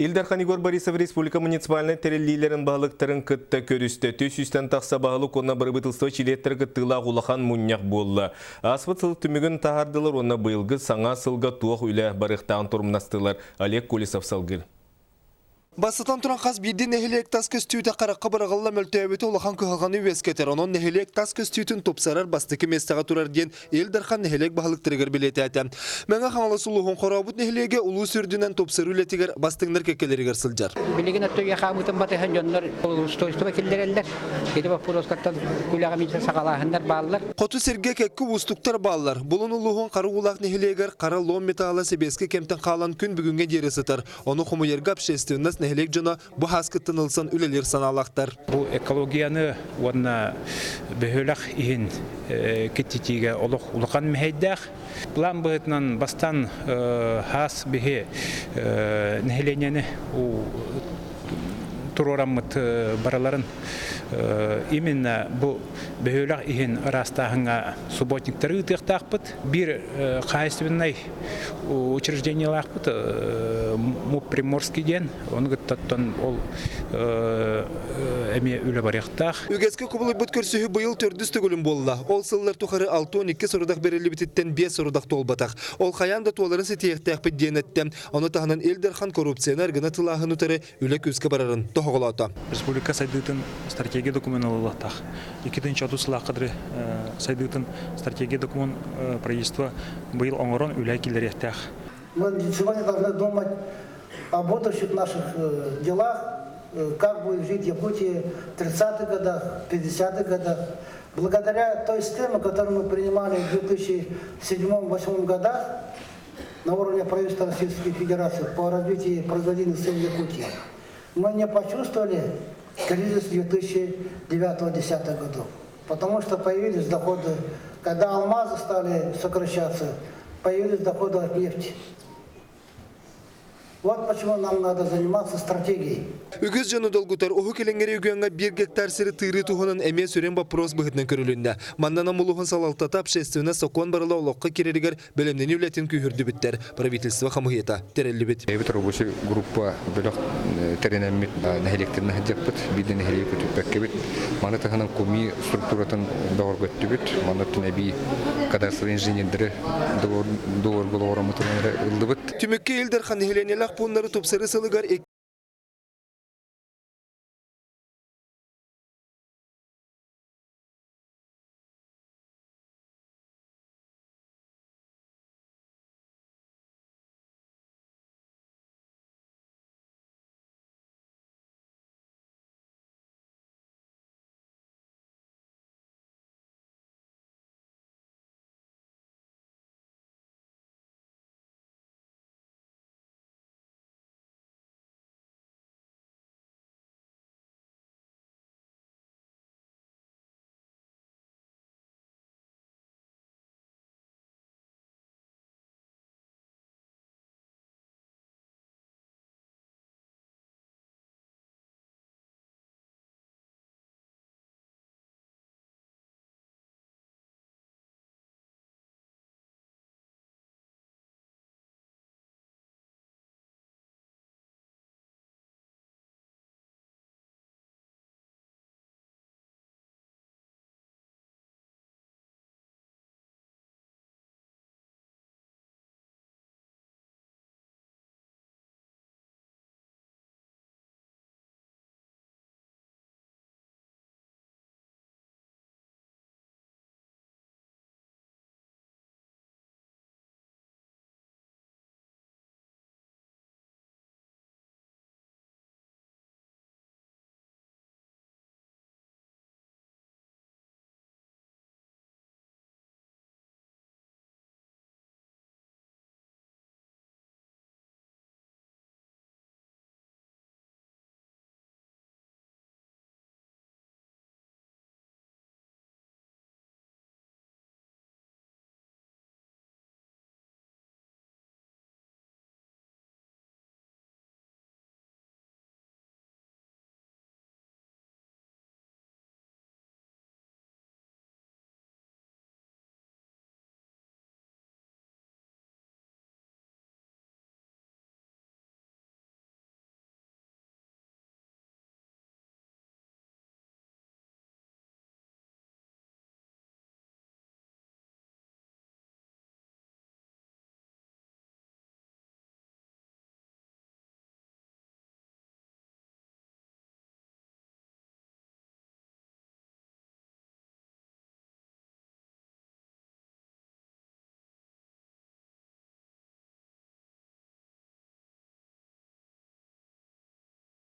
Ил Дархан Егор Борисов республика муниципальнай тэриллиилэрин баһылыктарын кытта көрүстэ. 300-тэн тахса баһылык уонна бырабыытылыстыба чилиэттэрэ кыттыылаах улахан мунньах буолла. Ааспыт сыл түмүгүн таһаардылар уонна быйылгы саҥа сылга туох үлэ барыахтааҕын торумнастылар. Олег Колесов салгыыр. Бастатан туран хас биирдии нэһилиэк тас көстүүтэ харахха быраҕылла мөлтөөбүтэ улахан кыһалҕаны үөскэтэр. Онон нэһилиэк тас көстүүтүн тупсарар бастакы миэстэҕэ турар диэн Ил Дархан нэһилиэк баһылыктарыгар бэлиэтээтэ. Мэҥэ Хаҥалас улууһун Хорообут нэһилиэгэ улуус үрдүнэн тупсарыы үлэтигэр бастыҥнар кэккэлэригэр сылдьар. Билигин өттө үйэ хаамыытын батыһан дьоннор устройство киллэрэллэр. Ити боппуруостартан үлэҕэ миитэ саҕалааһыннар бааллар. Хоту сиргэ кэккэ уустуктар бааллар. Булун улууһун Хара Уулаах нэһилиэгэр хара лом металла сэбиэскэй кэмтэн хаалан күн бүгүҥҥэ диэри сытар. Ону хомуйарга общественность нэһилиэк дьоно бу һааскыттан ылсан үлэлиир санаалаахтар. Бу экологияны уонна бөһүөлэк иһин киттитиигэ олох улахан мэһэйдээх. План быһыытынан бастаан хаас биһи нэһилиэнньэни туруораммыт барыларын именно бу бөһүөлэк иһин ыраастааһыҥҥа субботниктары ыытыахтаахпыт. Биир хаһаайыстыбаннай учреждениелаахпыт МУП Приморский диэн, ону кыттаттан ол эмиэ үлэ барыахтаах. Үгэскэ кубулуйбут көрсүһүү быйыл төрдүс төгүлүн буолла. Ол сыллар тухары 62 сорудах бэриллибититтэн 5 сорудах туолбатах. Ол хайаан да туоларын ситиһиэхтээхпит диэн эттэ. Ону таһынан Ил Дархан коррупцияны аргына тылааһын утары үлэ күүскэ барарын тоһоҕолоото. Республика сайдыытын стратегия документ ылыллыахтаах. 2030 сылаахха дылы сайдыытын стратегия документ правительство быйыл оҥорон үлэ киллэриэхтээх. Мы сегодня должны думать о будущих наших делах, как будет жить Якутия в 30-х годах, 50-х годах. Благодаря той схеме, которую мы принимали в 2007-2008 годах на уровне правительства Российской Федерации по развитию производительности сил Якутии, мы не почувствовали кризис 2009-2010 годов, потому что появились доходы, когда алмазы стали сокращаться, появились доходы от нефти. Вот почему нам надо заниматься стратегией. Үгүс дьону долгутар Уһук Илиҥҥи региоҥҥа биир гектар сири тыырыы туһунан эмиэ сүрүн боппуруос быһыытынан көрүлүннэ. Манна Нам улууһун салалтата общественнай сокуон барыла олоххо киирэригэр бэлэмнэнии үлэтин күүһүрдүбүттэр. Правительство хамыыһыйата тэриллибит. Эбит рабочий группа бөлөх тэринэммит нэһилиэктэрин сылдьаппыт, биир да нэһилиэги көтүппэккэбит. Маны таһынан КУМИ структуратын бөҕөргөттүбүт. Манна эбии кадастровый инженердери договорга олоҕураммытынан ыллыбыт. Түмүккэ Ил Дархан нэһилиэнньэлээх пууннары тупсарыы сылыгар